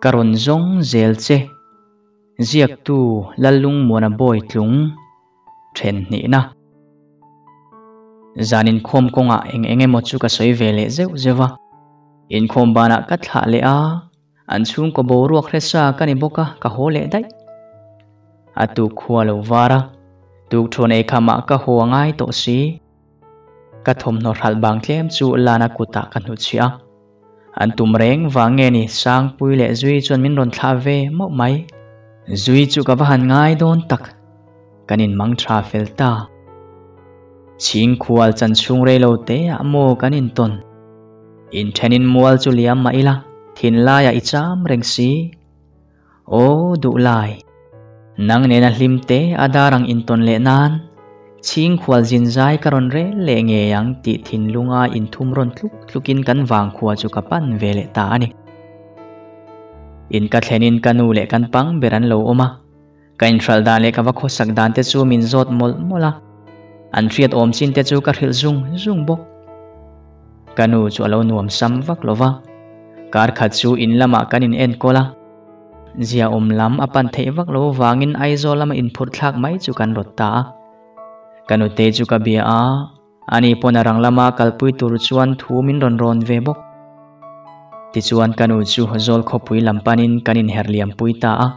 Ka rawn zawng zel che. Ziaktu Lallungmuana Bawitlung then hnihna. Zan inkhawm kawngah eng eng emaw chu ka sawi ve leh zeuh zeuh a. Inkhawm banah ka thlah leh a, an chhungkaw boruak hresa ka ni bawk a, ka haw leh daih. A tuk khua lo var a, tukthuan ei khamah ka haw a ngai tawh si. Ka thawmhnaw hralh bang tlem chu Lana kutah ka hnutchhiah a. An tum reng vang nge ni Sangpui leh Zui chuan min rawn thlah ve mauh mai. Zui chu ka va han ngai dawn tak, kan inmang tha fel ta. Chhingkhual chan chhung rei lo te ah maw kan intawn. Inthenin mual chu liam mah ila, thinlaiah i cham reng si. Aw duhlai, nang nena hlim te a dar ang intawn leh nan chhingkhual zin zai ka rawn rel leh ngei ang tih thinlunga inthum rawn tluk tlukin kan vangkhua chu ka pan ve leh ta a ni. In ka thlenin ka nu leh kan pang ber an lo awm a, ka inhralh dan leh ka va khawsak dan te chu min zawt mawlh mawlh a, an hriat awm chin te chu ka hrilh zung zung bawk. Ka nu chu a lo nuam sam vak lo va, kar khat chu in lamah kan in enkawl a, zia awm lam a pan theih vak lo vangin Aizawl lama inphurh thlak mai chu kan rawt ta a. Ka nute chu ka bia a, ani pawn a rang lama kalpui tur chuan thu min rawn rawn ve bawk. Tichuan ka nu chu Zawl khawpui lam panin kan inher liam pui ta a.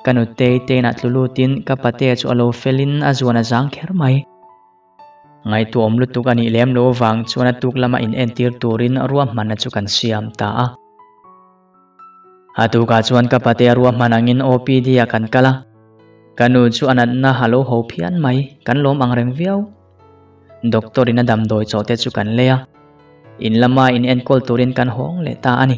Ka nutei te inah tlu lutin ka patea chu a lo felin a zuan a zang kher mai. Ngaihtuahawm lutuk a nih lem lo vang chuan a tuk lama inentir turin ruahmanna chu kan siam ta a. A tukah chuan ka patea ruahman angin OPD ah kan kal a. Ka nu chu a natna a lo ho phian mai, kan lawm ang reng viau. Doctor in a damdawi chawh te chu kan lei a, in lama inenkawl turin kan hawng leh ta a ni.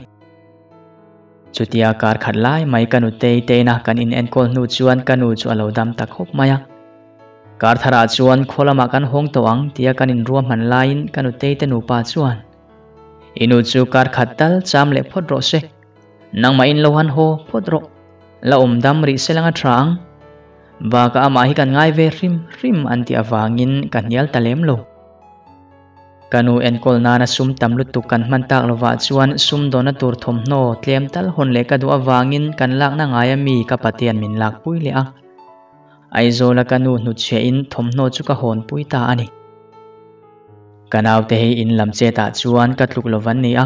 Chutia kar khat lai mai ka nutei te ina kan inenkawl hnu chuan ka nu chu a lo dam ta khawp mai a. Kar tharah chuan khaw lamah kan hawng tawh ang tia kan inruahman laiin ka nutei te nupa chuan, I nu chu kar khat tal cham leh phawt rawh se, nangmah in lo han haw phawt rawh, la awm dam rih se lang a tha ang. Bakah amah hi kan ngai ve hrim hrim an tih avangin ka hnial ta lem lo. Ka nu enkawl nana sum tam lutuk kan hman tak lovah chuan sum dawhna tur thawmhnaw tlem tal hawn leh ka duh avangin kan lakna ngaia mi ka patean min lakpui leh a. Aizawla ka nu hnutchhiahin thawmhnaw chu ka hawnpui ta a ni. Ka naute hi in lam chetah chuan ka tluk lo van ni a,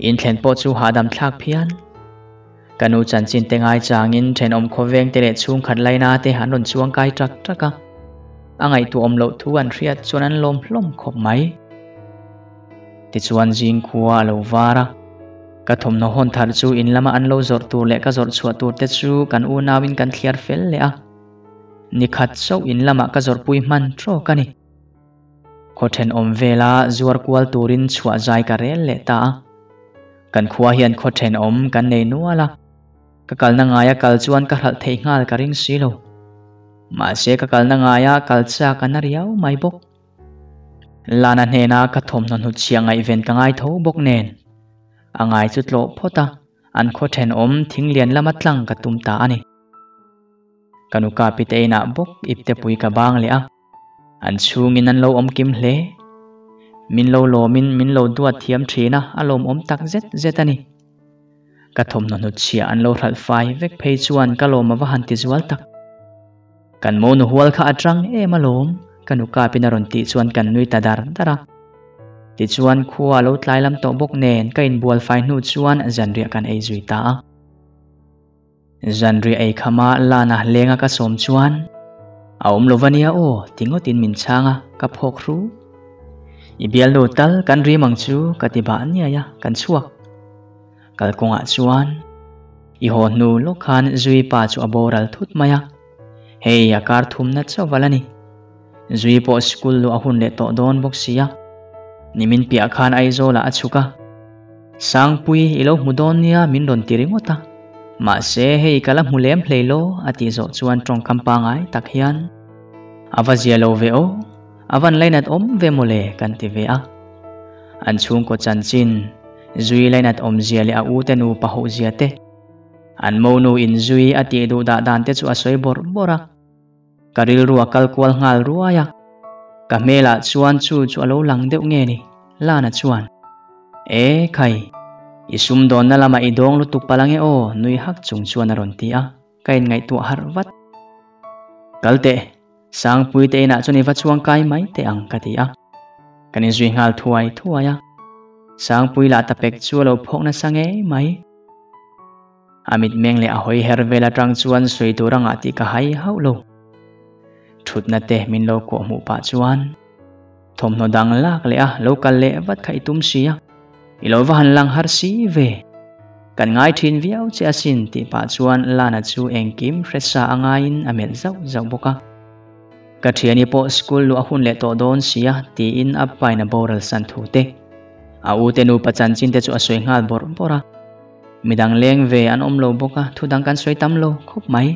in thlen pawh chu hahdam thlak phian. Ka nu chanchin te ngaichangin thenawm khawveng te leh chhungkhat laina te an rawn chuang kai ṭak ṭak a, a ngaihtuahawm loh thu an hriat chuan an lawm hlawm khawp mai. Tichuan zingkhua a lo var a. Ka thawmhnaw hawn thar chu in lama an lo zawrh tur leh ka zawrh chhuah tur te chu kan unauin kan thliar fel leh a. Ni khat chauh in lamah ka zawrhpui hman trawk a ni. Khaw thenawm vela zuar kual turin chhuah zai ka rel leh ta a. Kan khua hian khaw thenawm kan nei nual a. Ka kalna ngaia kal chuan ka hralh theih nghal ka ring si lo. Mahse ka kalna ngaia kal chak a na riau mai bawk. Lana hnena ka thawmhnaw hnutchhiah ngaihven ka ngai tho bawk nen. A ngai chu tlawh phawt a, an khaw thenawm thing lian lama tlang ka tum ta a ni. Ka nu ka pite inah bawk iptepui ka bang leh a, an chhungin an lo awm kim hle. Min lo lawmin min lo duat thiam thin a, a lawmawm tak zet zet a ni. Ka thawmhnaw hnutchhiah an lo hralh fai vek phei chuan ka lawm a va han ti zual tak. Kan monu hual kha a tang em alawm, ka nu kapin a rawn tih chuan kan nui ta dar dar a. Tichuan khua a lo tlai lam tawh bawk nen ka inbual fai hnu chuan zanriah kan ei zui ta a. Zanriah ei khama Lana lenga ka sawm chuan, A awm lo va nia aw ti ngawtin min chhang a, ka phawk hru. I bialnu tal kan rim ang chu ka ti bah niai a, kan chhuak. Kalkawngah chuan i haw hnu lawk khan Zui pa chu a boral thut mai a, hei a kar thumna chauh a la ni. Zui pawh school luah a hun leh tawh dawn bawk si a, nimin piah khan Aizawlah a chhuk a. Sangpui i lo hmu dawn nia min rawn ti ringawt a, mahse hei ka la hmu lem hlei lo a tih zawh chuan tawngkam pangai tak hian a va zia lo ve aw, a van lainat awm ve mawle kan ti ve a. An chhungkaw chanchin, Zui lainat awmzia leh a ute nupa hohzia te, an monu in Zui a tih duh dah dan te chu a sawi bawrh bawrh a. Ka rilru a kal kual nghal ruai a, ka hmelah chuan chu chu a lo lang deuh nge ni? Lana chuan, E khai, I sumdawnna lamah i dawng lutuk palh ange aw nui hak chung chuan a rawn ti a, ka inngaihtuah harh vat. Kal teh, Sangpui te inah chuan i va chuang kai mai teh ang ka ti a. Kan inzui nghal thuai thuai a. Sangpui lah ta pek chu a lo phawk nasa ngei mai. A mitmeng leh a hawi her vel atang chuan sawi tur a ngah tih ka hai hauh lo. Thutna te min lo kawh hmuh pah chuan thawmhnaw dang lak leh a lo kal leh vat kha i tum si a, i lo va han lang har si ve. Kan ngai thin viau che asin tih pah chuan Lana chu engkim hre sa a ngaiin a melh zauh zauh bawk a. Ka thiani pawh school luah a hun leh tawh dawn sia tiin a pain a boral san thu te, a u te nupa chanchin te chu a sawi nghal bawrh bawrh a. Midang leng ve an awm lo bawk a, thu dang kan sawi tam lo khawp mai.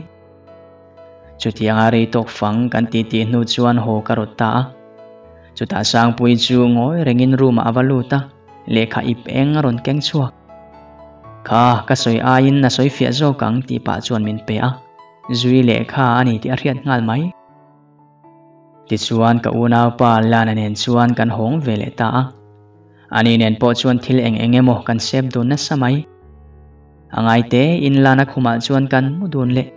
Chutianga rei tawk fang kan ti tih hnu chuan haw ka rawt ta a. Chutah Sangpui chu ngawi rengin room ah a va lut a, lehkha ip eng a rawn keng chhuak. Kha, ka sawi aiin a sawi fiah zawk ang tih pah chuan min pe a, zui lehkha a ni tih a hriat nghal mai. Tichuan ka unaupa Lana nen chuan kan hawng ve leh ta a. Ani nen pawh chuan thil eng eng emaw kan sep dun nasa mai. A ngaite in Lana khumah chuan kan mu dun leh.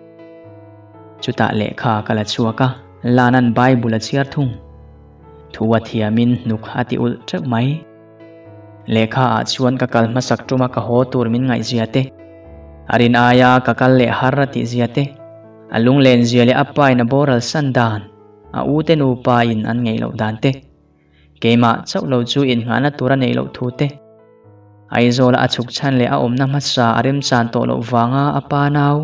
Chutah lehkha ka la chhuak a, Lana'n Bible a chhiar thung. Thu a thiamin hnuk a ti ulh teuh mai. Lehkha ah chuan ka kal hmasak tuma ka haw tur min ngaihzia te, a rin aia ka kal leh har a tihzia te, a lunglen zia leh a pain a boral san dan, a u te nupa in an ngeih loh dan te, keimah chauh lo chu innghahna tur a neih loh thu te, Aizawla a chhuk chhan leh a awmna hmasa a remchan tawh loh vanga a pa nau,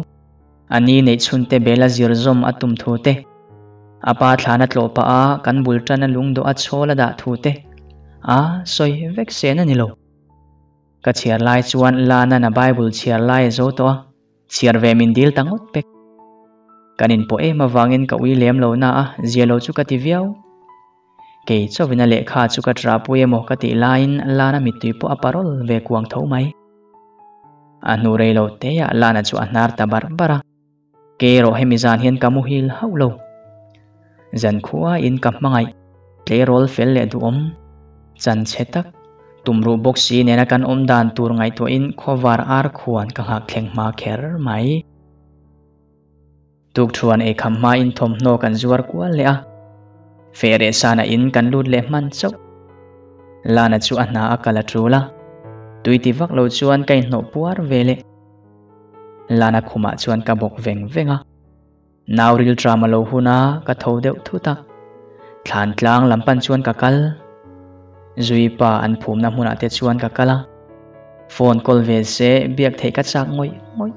a ni neih chhunte bela zir zawm a tum thu te, a pa thlana tlawh pah a kan bul tana lungdawh a chhawl a dah thu te, a sawi vek sen a ni lo. Ka chhiar lai chuan Lana'n a Bible chhiar lai a zo tawh a, chhiar ve min dil ta ngawt pek. Kan inpawh em avangin ka ui lem lo na a, zia lo chu ka ti viau. Kei chauhin a lehkha chu ka ṭahpui emaw ka tih laiin Lana mittui pawh a parawl ve kuang tho mai. A hnu rei lo teah Lana chu a hnar ta barh barh a, Kei erawh hemi zan hian ka muhil hauh lo. Zankhua in ka hmangaih, tleirawl fel leh duhawm, chan chhe tak, tumruh bawk si nena kan awm dan tur ngaihtuahin khawvar ar khuan ka nghak thleng hma kher mai. Tukṭhuan eikham hmain thawmhnaw kan zuar kual leh a, feh reh sana in kan lut leh hman chauh. Lana chu a hna a kal a ṭul a, tui ti vak lo chuan ka inhnawh puar ve leh. Lana khumah chuan ka bawk veng veng a, nau rilṭam a lo hun a, ka tho deuh thut a, thlan tlang lam pan chuan ka kal. Zuipa an phumna hmunah te chuan ka kal a. Phone call ve se biak theih ka chak ngawih ngawih.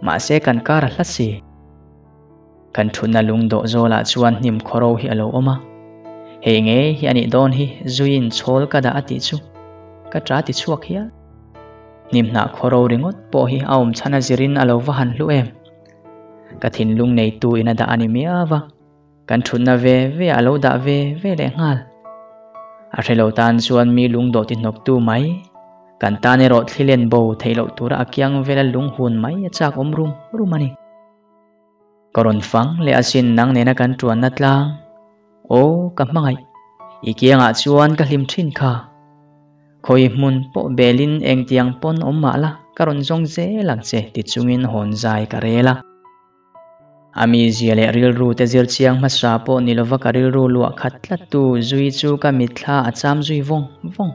Mahse kan kar a hla si. Kan thutna lung dawh zawlah chuan hnim khawro hi a lo awm a. Hei ngei hi a nih dawn hi zuiin chhawl ka dah a tih chu ka ta ti chhuak hial. Hnim hnah khawro ringawt pawh hi a awm chhan a zirin a lo va han hlu em. Ka thinlung neitu in a dah a ni miau a. Kan thutna ve ve a lo dah ve ve leh nghal. A hre lo tan chuan mi lungdawh ti hnawktu mai, kan tan erawh thli len bo theih loh tura a kiang vela lung hun mai a chak awm rum rum a ni. Ka rawn fang leh asin nang nena kan tuanna tlang. Aw ka hmangaih, i kiangah chuan ka hlim thin kha. Khawi hmun pawh belin engtiang pawn awm mah la, ka rawn zawng zel ang che ti chungin hawn zai ka rel a. A mizia leh rilru te zir chiang hmasa pawh ni lova ka rilru luah khat tlattu zui chu ka mitthla a cham zui vawng vawng.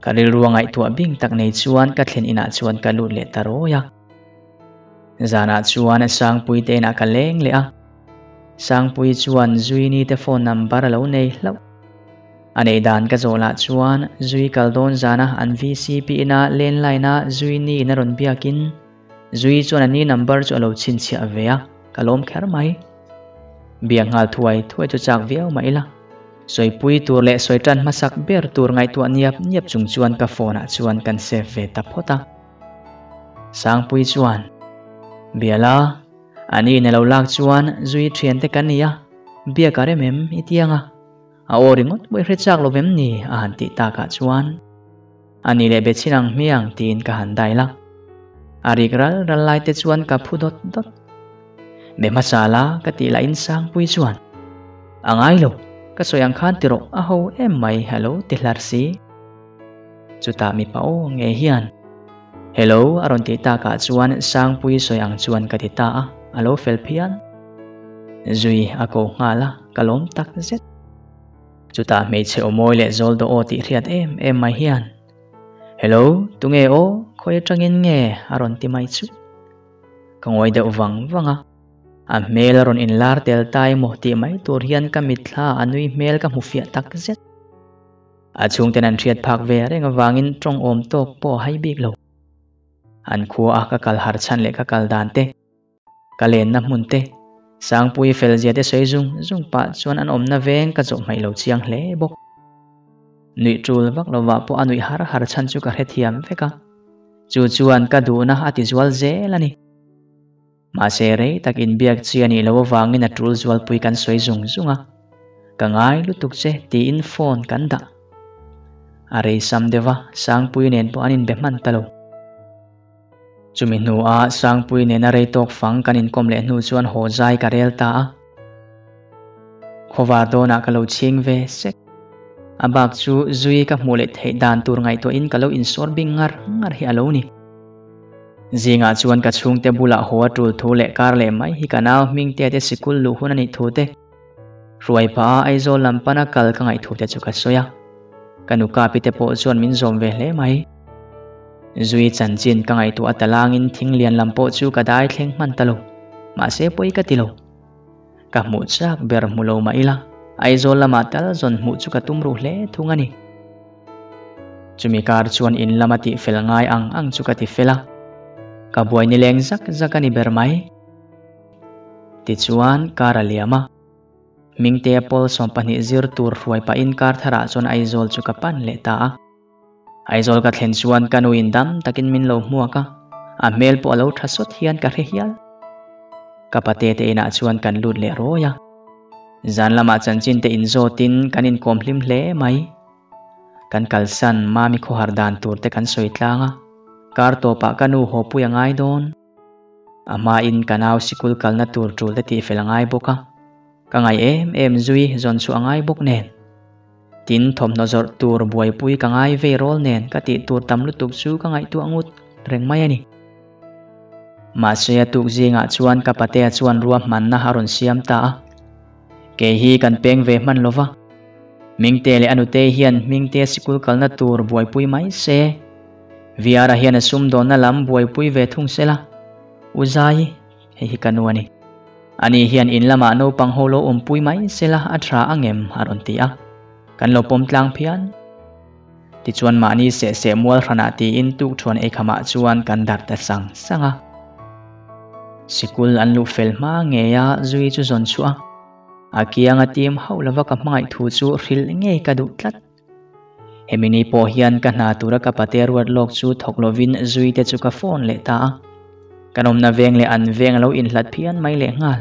Ka rilru a ngaihtuah bing tak nei chuan ka thlen inah chuan ka lut leh ta rawi a. Zanah chuan Sangpui te inah ka leng leh a. Sangpui chuan Zuini te phone number a lo nei hlauh. A neih dan ka zawh lah chuan Zui kal dawn zana an VCP ina landline a Zuini in a rawn biakin Zui chuan a ni number chu a lo chhinchhiah ve a, ka lawm kher mai. Biak nghal thuai thuai chu chak viau mah ila. Sawipui tur leh sawi tan hmasak ber tur ngaihtuah niap niap chung chuan ka phone ah chuan kan save ve ta phawt a. Sangpui chuan, Biala, a ni in a lo lak chuan Zui thiante kan ni a, biak a rem em i ti ang a? A aw ringawt pawh i hre chak lo vem ni? a han tih takah chuan, A ni leh be chhin ang hmiang tiin ka han dail a. A rik ral ral lai te chuan ka phu dawt dawt. Be hmasa la ka tih lah in Sangpui chuan, A ngai lo, ka sawi ang khan ti rawh a ho em mai a lo ti hlar si. Chutah mipa aw ngei hian, Hello a rawn tih takah chuan Sangpuii sawi ang chuan ka ti ta a, a lo fel phian. Zui a ko nghal a, ka lawm tak zet. Chutah hmeichhe aw mawi leh zawl dawh aw tih hriat em em mai hian, Hello, tunge aw, khawi atangin nge a rawn ti mai chu. Ka ngawi deuh vang vang a, a hmel a rawn inlar tel ta emaw tih mai tur hian ka mitthla a nui hmel ka hmu fiah tak zet. A chhungten an hriat phak ve reng avangin tawng awm tawk pawh a hai bik lo. An khua a ka kal har chhan leh ka kal dan te, ka lenna hmun te, Sangpuii felzia te sawi zung zung pah chuan an awmna veng ka zawh hmaih lo chiang hle bawk. Nuih tul vak lovah pawh a nuih har har chhan chu ka hrethiam vek a, chu chuan ka duhna a ti zual zel a ni. Mahse rei tak inbiak chi a nih loh avangin a tul zualpui kan sawi zung zung a, Ka ngai lutuk che tiin phone kan dah. A rei sam deuh a, Sangpui nen pawh an inbe hman ta lo. Chumi hnuah Sangpui nena rei tawk fang kan inkawm leh hnu chuan haw zai ka rel ta a. Khawvar dawnah ka lo chhing ve sek. A bak chu zui ka hmuh leh theih dan tur ngaihtuahin ka lo insawr bing ngar ngar hi a lo ni. Zingah chuan ka chhungte bulah haw a tul thu leh kar leh mai hi ka nau Hmingtea te sikul luh hun a nih thu te, Hruai pah a Aizawl lam pana kal ka ngaih thu te chu ka sawi a. Ka nu Kapi te pawh chuan min zawm ve hle mai. Zui chanchin ka ngaihtuah a talangin thing lian lam pawh chu ka dai thleng hman ta lo. Mahse pawi ka ti lo. Ka hmuh chak ber hmu lo mah ila, Aizawl lamah tal zawn hmuh chu ka tum ruh hle thung a ni. Chumi kar chuan in lama tih fel ngai ang ang chu ka ti fel a, ka buai nileng zak zak a ni ber mai. Tichuan kar a liam a, Hmingtea pawl 12 zir tur hruai pahin kar tharah chuan Aizawl chu ka pan leh ta a. Aizawl ka thlen chuan ka nuin dam takin min lo hmuak a, a hmel pawh a lo tha sawt hian ka hre hial. Ka pate te inah chuan kan lut leh rawi a. Zan lamah chanchin te inzawtin kan inkawm hlim hle mai. Kan kalsan Mami khawhar dan tur te kan sawi tlang a, kar tawpah ka nu haw pui a ngai dawn. A hmain ka nau sikul kalna tur tul te tihfel a ngai bawk a, ka ngaih em em zui zawn chhuah a ngai bawk nen. Tin, thawmhnaw zawrh tur buaipui ka ngai vei rawl nen ka tih tur tam lutuk chu ka ngaihtuah ngut reng mai a ni. Mahse a tuk zingah chuan ka patea chuan ruahmanna a rawn siam ta a. Kei hi kan peng ve hman lo va. Hmingte leh a nute hian Hmingtea sikul kalna tur buaipui mai se. VR-a hian a sumdawnna lam buaipui ve thung se la. U Zai, hei hi ka nu a ni. Ani hian in lamah naupang ho lo awmpui mai se la a tha angem a rawn ti a. Kan lo pawm tlang phian. Tichuan mahni seh seh mual hranah tiin tukthuan eikhamah chuan kan darh ta sang sang a. Sikul an luh fel hma ngei a zui chu zawn chhuah a. A kianga tim hauh lova ka hmangaih thu chu hrilh ngei ka duh tlat. Hemi ni pawh hian ka hna tura ka pate ruat lawk chu thawk lovin zui te chu ka phone leh ta a. Kan awmna veng leh an veng a lo inhlat phian mai leh nghal.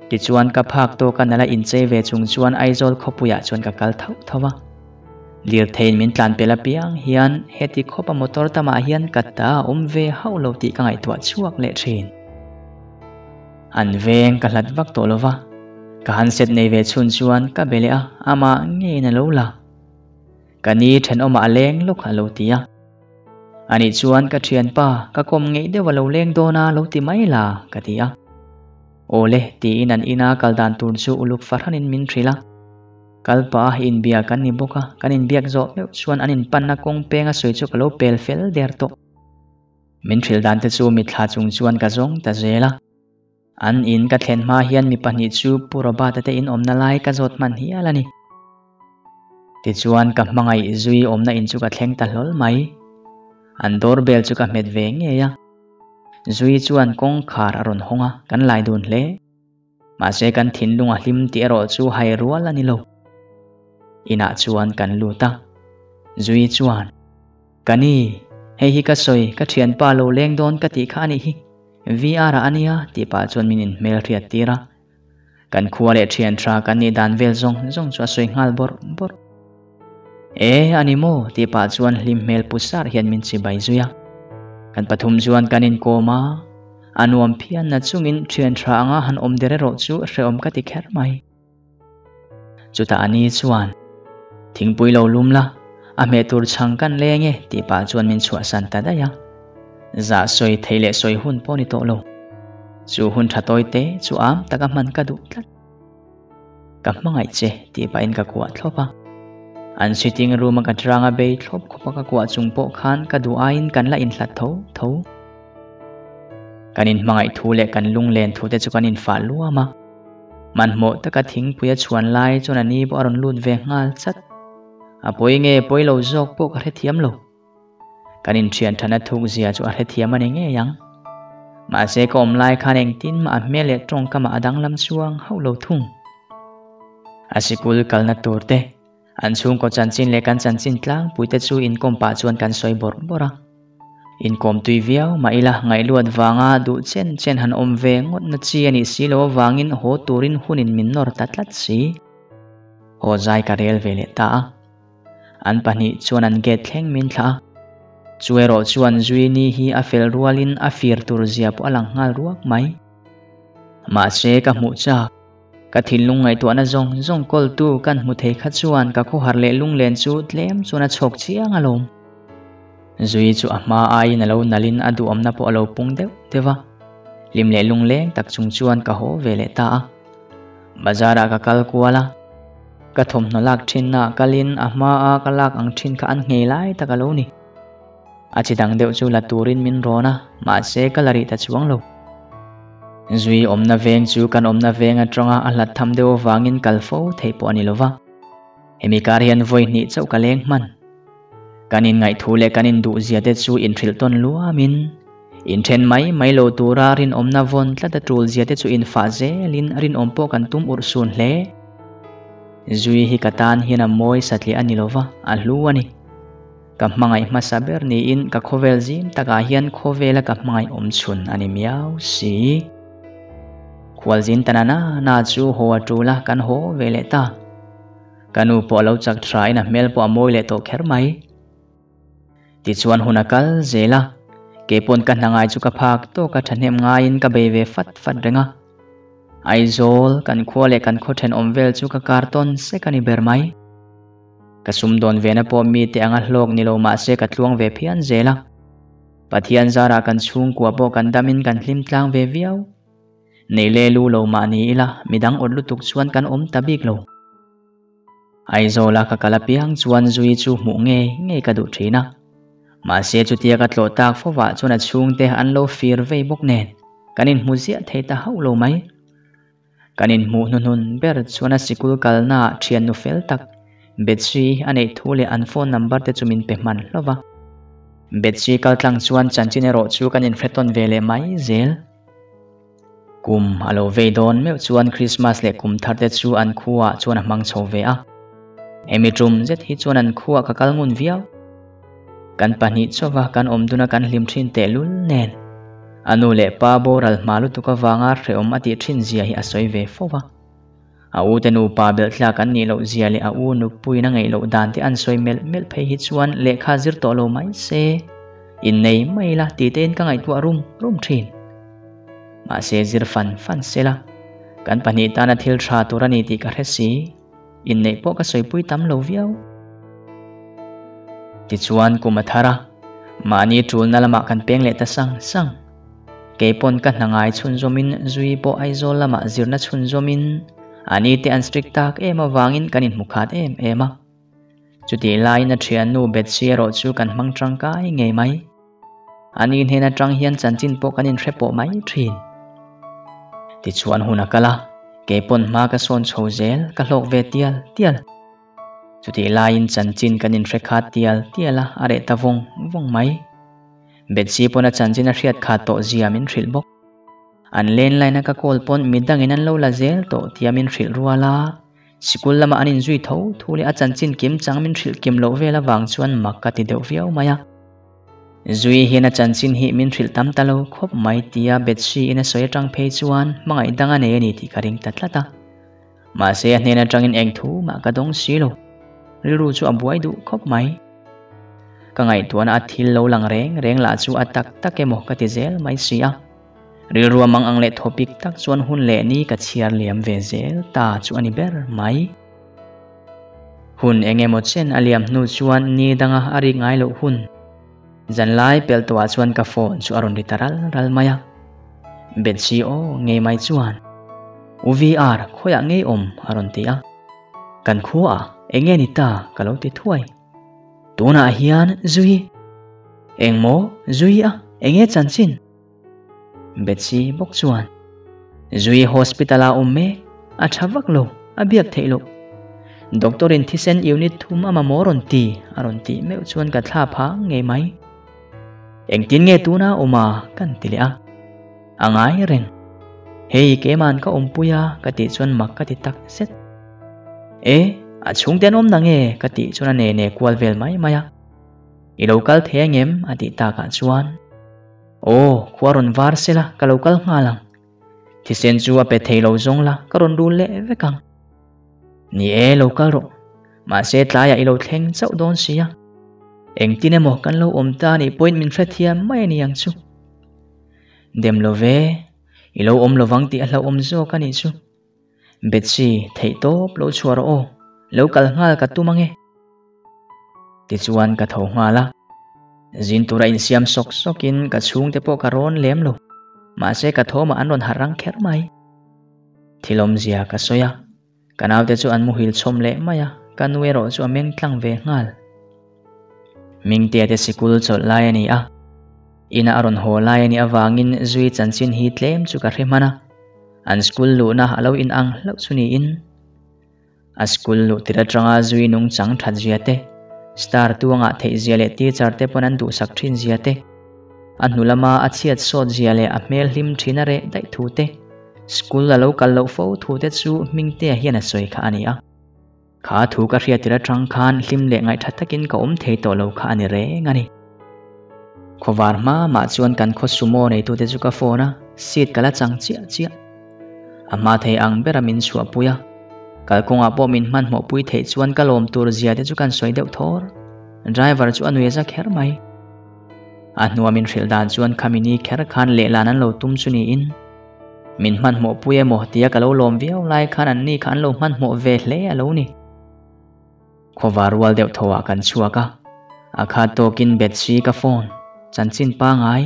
Tichuan ka phak tawka nala inchei ve chung chuan Aizawl khawpuiah chuan ka kal thauh thauh a. Lirtheiin min tlan pel apiang hian heti khawpa motor tamah hian ka ta a awm ve hauh lo tih ka ngaihtuah chhuak leh thin. An veng ka hlat vak tawh lo va, ka handset nei ve chhun chuan ka be leh a, amah ngeiin a lo la. Ka ni thenawmah a leng lawk a lo ti a. Anih chuan ka thianpa, ka kawm ngeih deuh a lo leng dawn a lo ti mai la, ka ti a. Awle, tiin an ina kal dan tur chu uluk fahranin min hrilh a. Kal pah a inbia kan ni bawk a, kan inbiak zawh meuh chuan an inpanna kawng peng a sawi chu ka lo pel fel der tawh. Min hrilh dan te chu mitthla chung chuan ka zawng ta zel a. An in ka thlen hma hian mi pahnih chu Pu Robert-a te in awmna lai ka zawt hman hial a ni. Tichuan ka hmangaih zui awmna in chu ka thleng ta hlawl mai. An doorbell chu ka hmet ve ngei a. Zui chuan kawngkhar a rawn hawng a, kan lai dun hle. Mahse kan thinlung a hlim tih erawh chu hai rual a ni lo. Inah chuan kan lut a. Zui chuan. Ka ni, hei hi ka sawi, ka thianpa lo leng dawn ka tih kha a nih hi. VR-ah a nia tih pah chuan min inhmel hriat tir a. Kan khua leh thian tha kan nih dan vel zawng zawng chu a sawi nghal bawrh bawrh. E, a ni maw tih pah chuan hlim hmel pu sar hian min chibai zui a. Kan pathum chuan kan inkawm a, a nuam phian na chungin thian tha anga han awm der erawh chu hrehawm ka ti kher mai. Chutah a ni chuan, Thingpui lo lum la, A hmeh tur chhang kan leng e tih pah chuan min chhuahsan ta daih a. Zah sawi thei leh sawi hun pawh ni tawh lo. Chu hun tha tawi te chu am taka hman ka duh tlat. Ka hmangaih che tih pahin ka kuah thlawp a. An sitting room a ka ṭanga bei thlawp khawp a ka kuah chung pawh khan ka duh aiin kan la inhlat tho tho. Kan inhmangaih thu leh kan lunglen thu te chu kan infah luam a. Hmanhmawh taka thingpui a chhuan lai chuan a ni pawh a rawn lut ve nghal chat. A pawi nge pawi lo zawk pawh ka hrethiam lo. Kan inthian thana thuk zia chu a hrethiam a ni ngei ang. Mahse ka awm lai khan engtin mah a hmel leh tawngkamah a danglam chuang hauh lo thung. A sikul kalna tur te, an chhungkaw chanchin leh kan chanchin tlangpui te chu inkawm pah chuan kan sawi bawrh bawrh a. Inkawm tui viau mah ila ngaihluat vanga duh chen chen han awm ve ngawtna chi a nih si lo avangin haw turin hunin min nawr ta tlat si. Haw zai ka rel ve leh ta a. An pahnih chuan an gate thleng min thlah a. Chu erawh chuan Zuini hi a fel rualin a fir tur zia pawh a lang nghal ruak mai. Mahse ka hmuh chak, ka thinlung ngaihtuahna zawng zawng kawltu kan hmu thei kha chuan ka khawhar leh lunglen chu tlem chuan a chhawk chiang alawm. Zui chu a hma aiin a lo nalhin a duhawmna pawh a lo pung deuh deuh a. Hlim leh lungleng tak chung chuan ka haw ve leh ta a. Bazar ah ka kal kual a, ka thawmhnaw lak thinna ah kalin a hma a ka lak ang thin kha an nghei lai tak a lo ni. A chi dang deuh chu la turin min rawn a, mahse ka la rih ta chuang lo. Zui awmna veng chu kan awmna veng atanga a hlat tham deuh avangin kal fo theih pawh a ni lova. Hemi kar hian vawi hnih chauh ka leng hman. Kan inngaih thu leh kan induhzia te chu inhrilh tawn luamin, inthen mai mai lo tura rinawmna vawn tlat a tulzia te chu infah zelin rinawm pawh kan tum urh sun hle. Zui hi ka tan hian a mawi satliah a ni lova, a hlu a ni. Ka hmangaih hmasa ber niin ka khawvel zim takah hian khawvela ka hmangaih awm chhun a ni miau si. Khualzin ta na na chu haw a tul a, kan haw ve leh ta. Ka nu pawh a lo chak tha in a hmel pawh a mawi leh tawh kher mai. Tichuan hun a kal zel a, keipawn ka hna ngai chu ka phak tawk a thahnem ngaiin ka bei ve fat fat reng a. Aizawl, kan khua leh kan khaw thenawm vel chu ka kar tawn sek a ni ber mai. Ka sumdawn vena pawh mite anga hlawk ni lo mahse ka tluang ve phian zel a. Pathian zarah kan chhungkua pawh kan damin kan hlim tlang ve viau. Nei le lu lo mah ni ila, midang awt lutuk chuan kan awm ta bik lo. Aizawla ka kal apiang chuan Zui chu hmuh ngei ngei ka duh thin a. Mahse chutia ka tlawh tak fovah chuan a chhungte an lo fir vei bawk nen, kan inhmu ziah thei ta hauh lo mai. Kan inhmuh hnuhnun ber chuan a sikul kalnaah thiannu fel tak Betsy a neih thu leh an phone number te chu min pe hman hlauh va. Betsy kaltlang chuan chanchin erawh chu kan inhretawn ve leh mai zel. Kum a lo vei dawn meuh chuan Christmas leh kum thar te chu an khuaah chuan a hmang chho ve a. Hemi tum zet hi chuan an khuaah ka kal ngun viau. Kan pahnih chauva kan awm duna kan hlim thin tehlul nen. A nu leh pa boral hma lutuk avanga hrehawm a tih thin zia hi a sawi ve fo va. A u te nupa belh tlak an nih loh zia leh a u nupuiin a ngaih loh dan te an sawi melh melh phei hi chuan lehkha zir tawh lo mai se, innei mai la tih tein ka ngaihtuah rum rum thin. Mahse zir fan fan se la, kan pahnih tana thil tha tur a ni tih ka hre si, inneih pawh ka sawipui tam lo viau. Tichuan kum a thar a, mahni tulna lamah kan peng leh ta sang sang. Keipawn ka hna ngai chhunzawmin Zui pawh Aizawl lamah zirna chhunzawmin a ni te an strict tak em avangin kan inhmu khat em em a. Chutih laiin a thiannu Betsy erawh chu kan hmang tangkai ngei mai. A ni hnen atang hian chanchin pawh kan inhre pawh mai thin. Tichuan hun a kal a, keipawn hma ka sawn chho zel ka hlawk ve tial tial. Chutih laiin chanchin kan inhre khat tial tial a, a reh ta vawng vawng mai. Betsy pawn a chanchin a hriat khat tawh zia min hrilh bawk. An landline a ka call pawn midangin an lo la zel tawh tia min hrilh rual a, sikul lama an inzui tho thu leh a chanchin kim chang min hrilh kim loh vel avang chuan mak ka ti deuh viau mai a. Zui hian a chanchin hi min hrilh tam ta lo khawp mai tia Betsy in a sawi atang phei chuan hmangaih dang a nei a ni tih ka ring ta tlat a. Mahse a hnen atangin eng thu mah ka dawng si lo. Rilru chu a buai duh khawp mai. Ka ngaihtuahna a thil lo lang reng reng lah chu a tak tak emaw ka ti zel mai si a. Rilru a mang ang leh thawpik tak chuan hun leh ni ka chhiar liam ve zel ta chu a ni ber mai. Hun eng emaw chen a liam hnu chuan ni danga a rik ngai loh hun zanlai pel tawhah chuan ka phone chu a rawn ri ta ral ral mai a. Bethsy aw ngei mai chuan, U VR, khawiah ngei awm? a rawn ti a. Kan khuaah eng nge ni ta? ka lo ti thuai. Tunah hian Zui. Engmaw Zui a, eng nge chanchin? Bethsy bawk chuan, Zui hospital ah awm mek, a tha vak lo, a biak theih loh. Doctor in thisen unit thum a mamawh rawn ti, a rawn tih meuh chuan ka thla phang ngei mai. Engtin nge tuna awm a kan ti leh a, a ngai reng. Hei keiman ka awmpui a ka tih chuan mak ka ti tak zet. E, a chhungte an awm na nge ka tih chuan a ne ne kual vel mai mai a. I lo kal thei angem a tih takah chuan. Aw, khua rawn var sela ka lo kal nghal ang. Thisen chu a pe thei lo zawng la, ka rawn rul leh vek ang. Ni e, lo kal rawh. Mahse tlaiah i lo thleng chauh dawn si a. Engtin emaw kan lo awm ta nih pawhin min hrethiam mai a ni ang chu. Dem lo ve, i lo awm lovang tih a hlauhawm zawk a nih chu. Betsy, theihtawp lo chhuah rawh aw, lo kal nghal ka tum ange. Tichuan ka tho nghal a, zin tura insiam sawk sawkin ka chhungte pawh ka rawn lem lo, mahse ka thawmah an rawn harh rang kher mai. Thil awmzia ka sawi a, ka naute chu an muhil chhawm leh mai a, ka nu erawh chu a meng tlang ve nghal. Mingtea te sikul chawlh lai a ni a, ina a rawn haw lai a nih avangin zui chanchin hi tlem chu ka hre hman a, an school luhna a lo inang hlauh chu niin. A school luh tir atanga zui nungchang that zia te, star tuangah theih zia leh teacher te pawn an duhsak thin zia te, a hnu lama a chhiat sawt zia leh a hmel hlim thin a reh daih thu te, school a lo kal loh fo thu te chu Hmingtea hian a sawi kha a ni a. Kha thu ka hriat tir atang khan hlim leh ngaihtha takin ka awm thei tawh lo kha a ni reng a ni. Khawvar hma mah chuan kan khaw sumo neitute chu ka phone a, seat ka la chang chiah chiah. A hma thei ang bera min chhuahpui a, kalkawngah pawh min hmanhmawhpui theih chuan ka lawm tur zia te chu kan sawi deuh thawr. Driver chu a nui za kher mai. A hnua min hrilh dan chuan khami ni kher khan lehlan an lo tum chu niin min hmanhmawhpui emaw tia ka lo lawm viau lai khan an ni kha an lo hmanhmawh ve hle a lo ni. Khawvar rual deuh tho ah kan chhuak a, a khat tawkin Bethsy ka phone chanchin pangai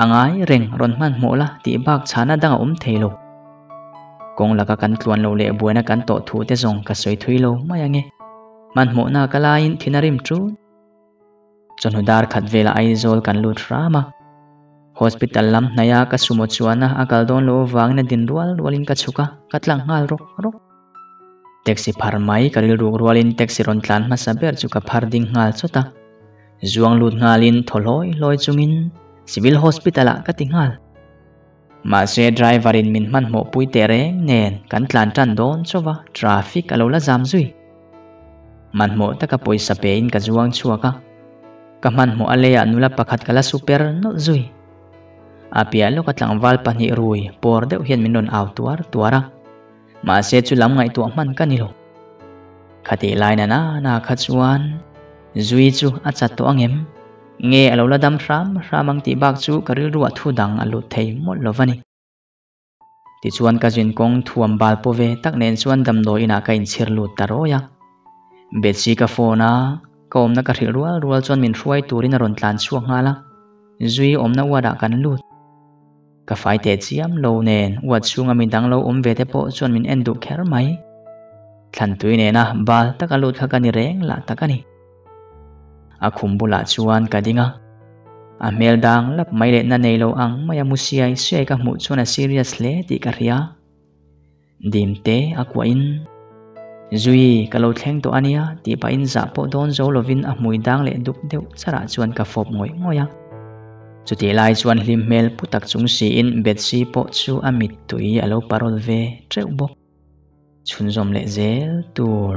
A ngai reng rawn hmanhmawh la tih bak chhana dang a awm thei lo. Kawng laka kan tluan lo leh buaina kan tawh thu te zawng ka sawi thui lo mai ange. Hmanhmawhna ka laiin thin a rim ṭun. Chawhnu dar khat velah Aizawl kan lut hram a. Hospital lam hnaia ka sumo chuana a kal dawn loh avangin a din rual rualin ka chhuk a, ka tlang nghal rawk rawk. Taxi phar mai ka rilruk rualin taxi rawn tlan hmasa ber chu ka phar ding nghal chawt a. Zuang lut nghalin thaw hlawi hlawi chungin Civil Hospital ah ka ti nghal. Mahse driver in min hmanhmawh pui teh reng nen kan tlan tan dawn chauh va, traffic a lo la zam zui. Hmanhmawh taka pawisa pe in ka zuang chhuak a, ka hmanhmawh a leiah nula pakhat ka la super nawlh zui. A piah lawka tlangval pahnih rui pawr deuh hian min rawn au tuar tuar a. Mahse chu lam ngaihtuah hman ka ni lo. Khatih lai na na na kha chuan Zui chu a chat tawh angem? Nge a lo la dam hram hram ang tih bak chu ka rilruah thu dang a lut thei mawlh lo va ni. Tichuan ka zin kawng thuam bal paw ve tak nen chuan damdawi inah ka inchhir lut ta rawi a. Betsy ka phone a, ka awmna ka hrilh rual rual chuan min hruai turin a rawn tlan chhuak nghal a, Zui awmna ward ah kan lut. Ka fai teh chiam lo nen uat chhunga mi dang lo awm ve te pawh chuan min en duh kher mai. Thlantui nena bal taka lut kha ka ni reng lah tak a ni. A khum bulah chuan ka ding a, a hmel dang lap mai leh na nei lo ang mai a mu siai siai ka hmuh chuan a serious hle tih ka hria. Dimte a kuahin, Zui, ka lo thleng tawh a nia, tih pahin zah pawh dawn zo lovin a hmui dang leh duk deuh charah chuan ka fawp ngawih ngawih a. Chutih lai chuan hlim hmel pu tak chung siin Bethsy pawh chu a mittui a lo parawl ve teuh bawk. Chhunzawm leh zel tur.